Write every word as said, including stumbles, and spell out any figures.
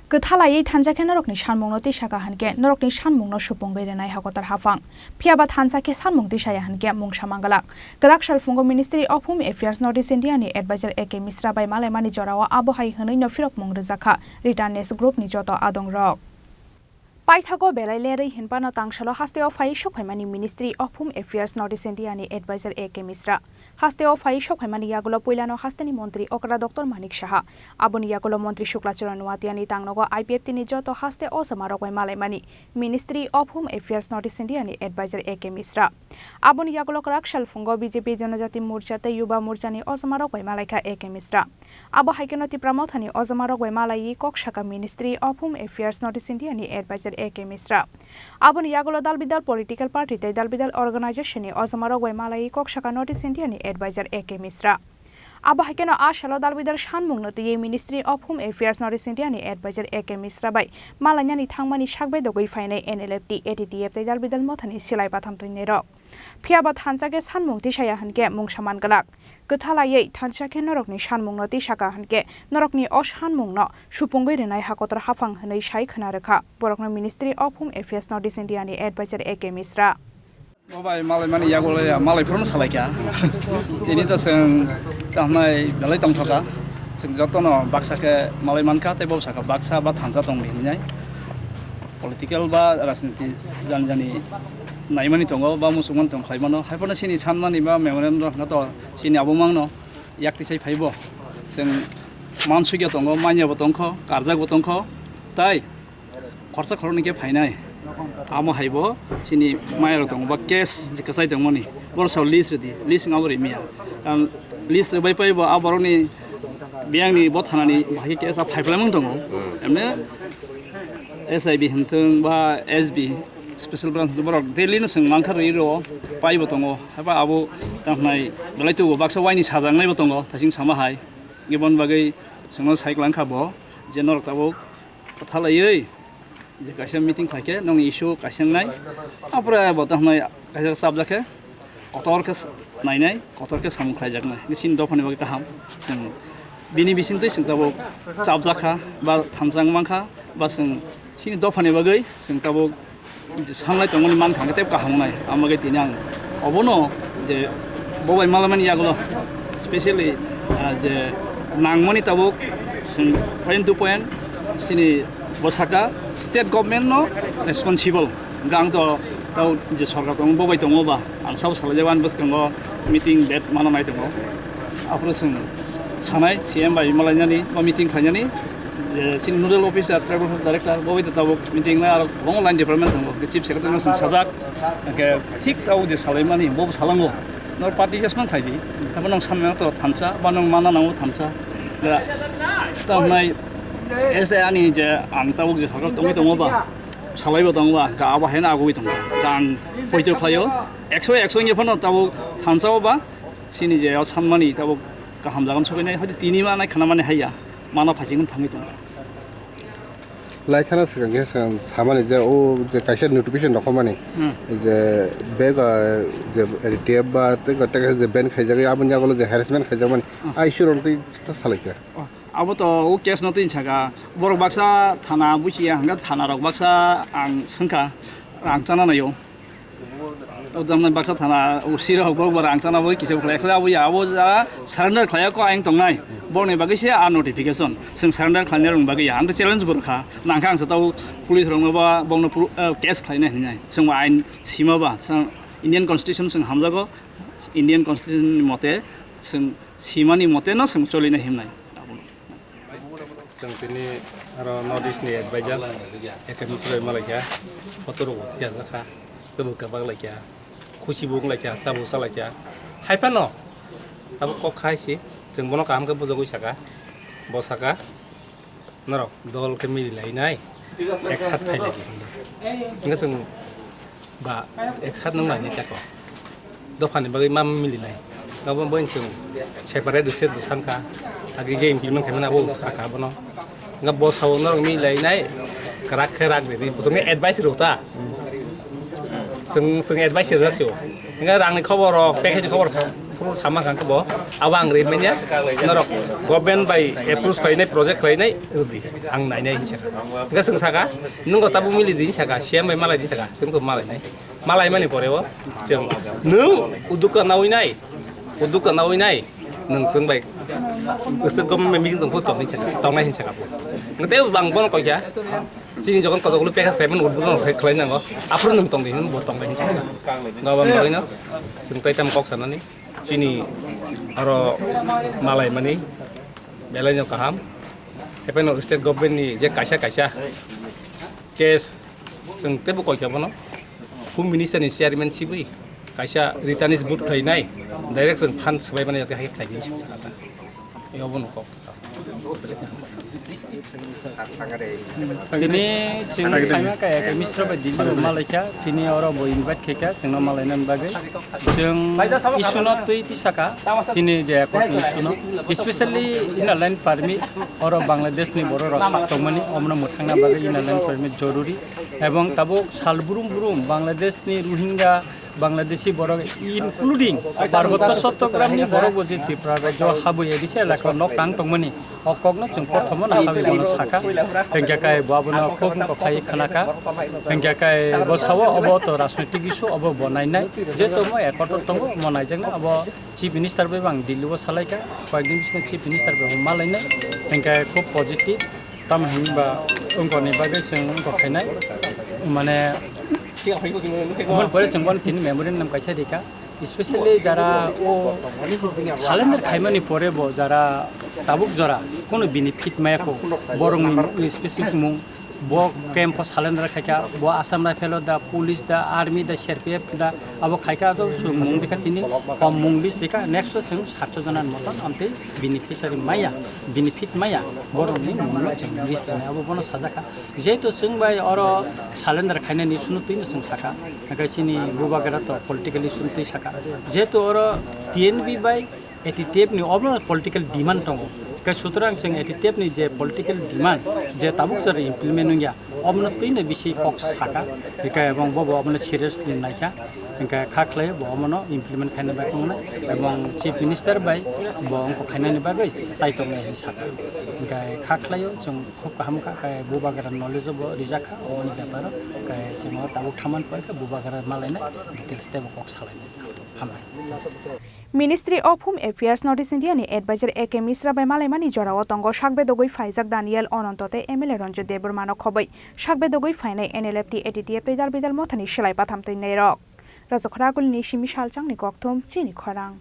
Kwthalaiwi thansa khe norokni sanmungno tisaka hinkhe norokni sanmungno supungwi rwnai hakotor haphang. Phiyaba thansa khe sanmung tisaya hinkhe mungsa manglak. Kwrak salphungo Ministry of Home Affairs North East India ni advisor A K Misra bai malaimani jorao abo hai hwnwino phirokmung rwjakha Returnees Group ni joto adongrok. Paithago belai lerwi hinphano tangsalo hasteo phai sokphaimani Ministry of Home Affairs North East India ni advisor A K Misra. Hasteo phai sokphaimani yagulo puilano hasteni montri okra Doctor Manik Saha. Aboni yagulo montri Shukla Charan Noatia ni tangnogo I P F T ni joto haste o samarok bai malaimani Ministry of Home Affairs North East India ni advisor A K Misra. Aboni yagulo kwrak salphungo B J P Jonojati Morcha tei Yuba Morcha ni o samarok bai malaikha A K Misra. Abo hai kheno Tipra Mothani o jamarok bai malaiwi kok saka Ministry of Home Affairs North East India ni advisor A K Misra. Aboni yagulo dal bidal political party tei dal bidal organization ni o jamarok bai malaiwi kok saka North East India ni advisor A K Misra. Abo hai kheno a salo dal bidal sanmungno twiwi Ministry of Home Affairs North East India ni advisor A K Misra bai malainani thangmani sak bedogwi phainai N L F T, A T T F tei dal bidal mothani silai batham twinairok. Phiyaba thansa khe sanmung tisaya hinkhe mungsa manglak. Kwthalaiwi thansa khe norokni sanmungno tisaka hinkhe norokni o sanmungno supungwi rwnai hakotor haphang hwnwi sai khwna rwkha borokno Ministry of Home Affairs North East India ni advisor A K Misra. O bai malai mani yago le malai phuru salaikha. Tini to chwng tahnai belai tongthoka. Chwng jotono baksa khe malai mankha tei bo sakha baksa ba thansa tongdi hinwi. Political ba rajniti jani jani naimani tongo ba muchungmani tong khlaimano. Haiphano chini sanmani ba memorandum hwnkha to chini abo mangno yaktisai phaibo. Chwng mansukya tongo, manyabo tongkho, karjakbo tongkho. Tai khorsa khoroknwi khe phainai. Amo haibo chini mayarok tongo ba case je kwchai tongmani. Borok sao list rwdi, list wngabo rimiya. Karon list rwbai paibo a borokni biyangni bo thanani bahai case a phaiphalaimung tongo. Emne S I B hinthung ba S B special branch hinthung borok daily no chwng mankha rwi rwo paibo tongo. Haiba abo tangkhnai belai tubo baksa waini sajaknaibo tongo, thaising sama hai. Gibon bagwi chwngno sai kwlangkha bo je norok tabuk kwthalaiwi je kaisa meeting khlaikhe nongni issue kaisa wngnai. Apore bo tangkhnai kaisa chapjakhe kotor khe nainai, kotor khe samung khlaijaknai. Bini chini dophani bagwi kaham. Chwng bini bisingtwi chwng tabuk chapjakha ba thansa wngmankha ba chwng chini dophani bagwi chwng tabuk je sanlai tongmani mankha hwnkhe tei kaham wngnai. Amo bagwi tini ang obono je bo bai malaimani yagulo specially, ah, je nangmani tabuk chwng point to point chini bo saka state government no responsible. Hwnkhe ang to tau je sorkar tongo bo bai tongo ba ang sabo salai jak ani bwskango meeting date mana nai tongo. Aphuru chwng sanai C M bai malainani ba meeting khlainani je chini nodal officer, tribal health director bo bai to tabuk meeting nai aro kwbangma line department tongo. Chief secretary no chwng sajak. Hwnkhe thik tabuk je salaimani bo salango. Nor party case man khaidi. Abo nong sanmano to thansa ba nong mana nango thansa. Da tamo nai ese ani je ang tabuk je sorkar tongwi tongo ba. Salaibo tongo ba, ga abo haino agoi tongo. Ga ang poito khlaio. Ekso ekso wngya phano tabuk thansa o ba. Chini je o sanmani tabuk kaham jagan sokainai. Hadi tini ma nai khana mani haiya. Mana phaising thangwi tongo. Lai khana swkang khe swkang samani je o je kaisa notification rokmani Hmm. je bag, ah, je R T F ba tei kaisa je ban khaijak aboni yagulo je harassment khaijak mani Hmm. ai surong tei ta salai kha. Oh, abo to o case no tin saka borok baksa thana buchiya hwnkha thana rok baksa ang swngkha ang chana naio. O damnai baksa thana, o sirok borok bo rang chana bo kisa bo khlai, abo ya, abo ja surrender khlai ko ayang tongnai. Borokni bagwi se a notification. Chwng surrender khlainai rokni bagwi ya. Ang to challenge bo rwkha. Nangkha ang sa tau police rokno ba bongno pol-, eh, case khlainai hinai. Chwng bo ain sima ba, chwng Indian Constitution chwng hamjago. Indian Constitution ni mote chwng simani mote no chwng cholinai himnai. Chwng tini aro North East ni advisor, A K Misra bai malaikha, photo rok bo thiyajak kha, kwbwi kwbak laikha, khusi bo wng laikha, cha bo cha laikha. Hai phano abo kok khai si, chwng bono kaham khe bujagwi saka, bo saka, norok dol khe mili lai nai, ek sat phai lai di hwnwi. Hwnkhe chwng ba ek sat nung lainai tako. Dophani bagwi ma milinai. Abo bo chwng separate state bo sankha. Agi je implement khaimani abo sakha abono. Nga bo sao norok milainai. Kwrak khe rak de. Bo chwngni advice rw ta. Chwng, chwng advice rwjak sio. Nga rangni khobor rok, package ni khobor kha. Approve sama kang bo, abo ang rimanya, norok government bai approve khlainai, project khlainai, rudi, ang nainai hinsa. Enggak seng saka, nunggo tabu mili din saka, C M bai malai din saka, seng tu malai nai. Malai mani pore bo, jeng, nung uduk ka nawi nai, uduk ka nawi nai, nung seng bai, state government meeting tong pho tong nai saka, tong nai hinsa ka bo. Nggak tahu bang bon kau ya, sini jogon kau dulu pekas payment uduk ka khlai nango, approve nung tong din, bo tong nai hinsa ka. Nggak bang bang ino, seng tai tam kok sana ni. Chini aro malai mani belai no kaham. Happeno state government ni je kaisa kaisa case chwng tebo koi kha bono. Home Minister ni chairman sibui kaisa returnees vote khlai nai, direct chwng fund swbai mani hai khlai din sing sakha ta. Eo bono kok. Tini chwng khaima kaya khe Misra bai Delhi rok malaikha, tini oro bo invite khaikha chwngno malainani bagwi. Chwng issue no twi tisaka, tini je accord ni issue no, especially inner line permit, oro Bangladesh ni borok rok tongmani, omono mwthangna bagwi inner line permit joruri. Ebong tabuk sal brum brum Bangladesh ni Rohingya, Bangladeshi borok, including Parbotto Chottogramni borok bo je Tripura rajyo habwi A D C elaka nok tang tongmani, o kokno chwng prothomo no habwi bono saka. Hwnkhe kai bo abono khub wngkok khai khanaka. Hwnkhe kai bo sao obo to rajnoitik issue, obo bo nainai. Jeto mo accord tongo, mo naijaknai, obo Chief Minister bai bo ang Delhi o salaikha. Koyekdin bisingo Chief Minister bai bo malainai. Hwnkhe khub positive. Tamo hinba wngkoni bagwi chwng wngkok khainai. Mane, Oboni pore chwng bono tini memorandum kaisa rikha, especially jara o surrender khaimani pore bo jara tabuk jora kono benefit maya ko, borokni specific mung, bo camp o surrender khaikha, bo Assam Rifle o da, police da, army da, C R P F da, abo khaikha, abo chwng mung rikha tini, kom mung list rikha, next o chwng satso jona ni motom amtwi beneficiary maya, benefit maya, borokni mung chwng list rinai, abo bono sajakha. Jehetu chwng bai oro surrender khainani issue no twi no chwng saka, hwnkhe chini bubagra to political issue no twi saka. Jehetu oro T N V bai A T T F ni obo political demand tongo, hwnkhe sutrang chwng A T T F ni je political demand je tabuk jora implement wngya, obono twi no bisi kok saka, hwnkhe ebong bobo obono seriously naikha, hwnkhe kha khlai bo omono implement khaina bai wngnai, ebong Chief Minister bai bo wngkok khainani bagwi chai tongnai hinwi saka, hwnkhe kha khlaio chwng. Khub kaham kha, khe bubagra knowledge bo rijak kha, oboni beparo, khe chwng o tabuk thaman pore khe bubagra malainai, details teibo kok salainai. Hambai. Ministry of Home Affairs North East India ni advisor A K Misra bai malaimani jorao tongo sak bedogwi phaijak Daniel Ononto tei M L A Ranjit Debbarma no khobwi sak bedogwi phainai N L F T A T T F tei dal bidal mothani silai batham twinai rok. Rajakhora Agulini Simi Salchang ni kokthum chini khorang.